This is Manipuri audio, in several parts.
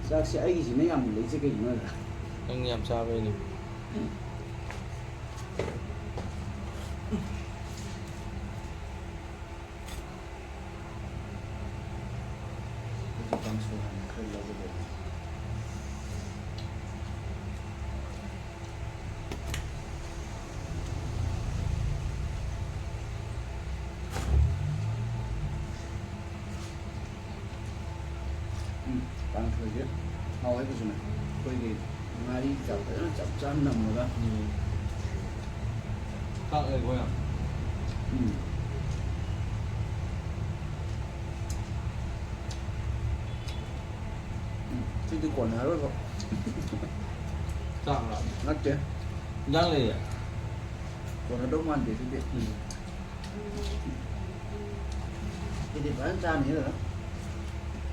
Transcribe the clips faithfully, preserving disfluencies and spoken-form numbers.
ꯆꯥꯛꯁꯦ ꯑꯩꯒꯤꯁꯤꯅ ꯌꯥꯝ ꯂꯩꯁꯦ ꯀꯩꯒꯤꯅꯣ? ꯅꯪ ꯌꯥꯝ ꯆꯥꯕꯩꯅꯦ꯫ ꯑꯩꯁꯨ ꯀꯥꯡꯁꯣꯏ ꯍꯥꯟꯅ ꯈꯔ ꯂꯧꯒꯗꯕꯅꯤ꯫ ꯎꯝ, ꯀꯥꯡꯁꯣꯏꯁꯦ ꯍꯥꯎꯋꯦ ꯐꯖꯅ꯫ ꯑꯩꯈꯣꯏꯒꯤ ꯉꯥꯔꯤ ꯀꯩꯀꯥ ꯐꯖꯅ ꯆꯞ ꯆꯥꯅ ꯅꯝꯃꯒ꯫ ꯎꯝ꯫ ꯆꯥꯛ ꯂꯩꯀꯣ ꯌꯥꯝ꯫ ꯎꯝ꯫ ꯎꯝ, ꯁꯤꯗꯤ ꯀꯣꯟꯅꯔꯣꯏꯕ꯫ ꯆꯥꯛꯂꯣ? ꯅꯠꯇꯦ꯫ ꯏꯟꯖꯥꯡ ꯂꯩꯌꯦ? ꯀꯣꯟꯅꯗꯧ ꯃꯥꯟꯗꯦ ꯁꯤꯗꯤ꯫ ꯎꯝ꯫ ꯁꯤꯗꯤ ꯐꯖꯅ ꯆꯥꯅꯤꯍꯦ ꯗꯗꯥ꯫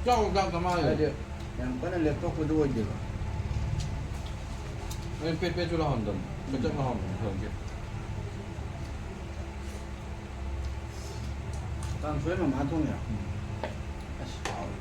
ꯆꯥꯎ, ꯆꯥꯛ ꯆꯥꯃꯥꯏ꯫ ꯍꯥꯏꯗꯤ ꯌꯥꯝ ꯀꯟꯅ ꯂꯦꯛꯊꯣꯛꯄꯗꯨ ꯑꯣꯏꯗꯦꯕ꯫ ꯑꯩ ꯄꯦꯠ ꯄꯦꯠꯁꯨ ꯂꯥꯎꯍꯟꯗꯕꯅꯤ꯫ ꯆꯛ ꯆꯛ ꯂꯥꯎꯍꯟꯕꯅꯤ ꯊꯑꯣꯏꯀꯤ꯫ ꯀꯥꯡꯁꯣꯏ ꯃꯃꯥ ꯊꯣꯡꯉꯤꯔꯣ? ꯎꯝ꯫ ꯑꯁ, ꯍꯥꯎꯋꯦ꯫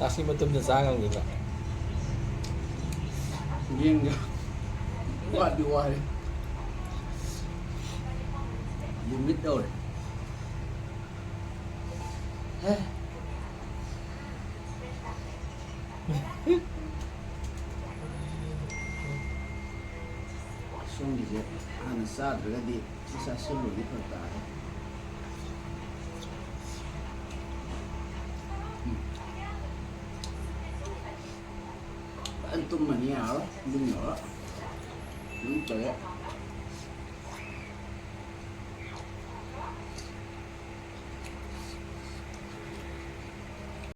ꯀ꯭ꯂꯥꯁꯀꯤ ꯃꯇꯝꯗ ꯆꯥ ꯉꯝꯒꯗ꯭ꯔꯥ? ꯌꯦꯡꯒꯦ꯫ ꯋꯥꯗꯤ ꯋꯥꯔꯦ꯫ ꯂꯤꯃꯤꯠ ꯇꯧꯔꯦ꯫ ꯍꯦ꯫ ꯁꯣꯝꯒꯤꯁꯦ ꯍꯥꯟꯅ ꯆꯥꯗ꯭ꯔꯒꯗꯤ ꯁꯤ ꯆꯥꯁꯤꯜꯂꯨꯔꯗꯤ ꯐꯔꯛ ꯇꯥꯔꯦ꯫ ꯎꯝ꯫ ꯐꯖꯅ ꯇꯨꯝꯃꯅꯤ ꯌꯥꯔꯣꯏ꯫ ꯌꯨꯝ ꯌꯧꯔ꯫ ꯌꯨꯝ ꯆꯠꯂꯦ꯫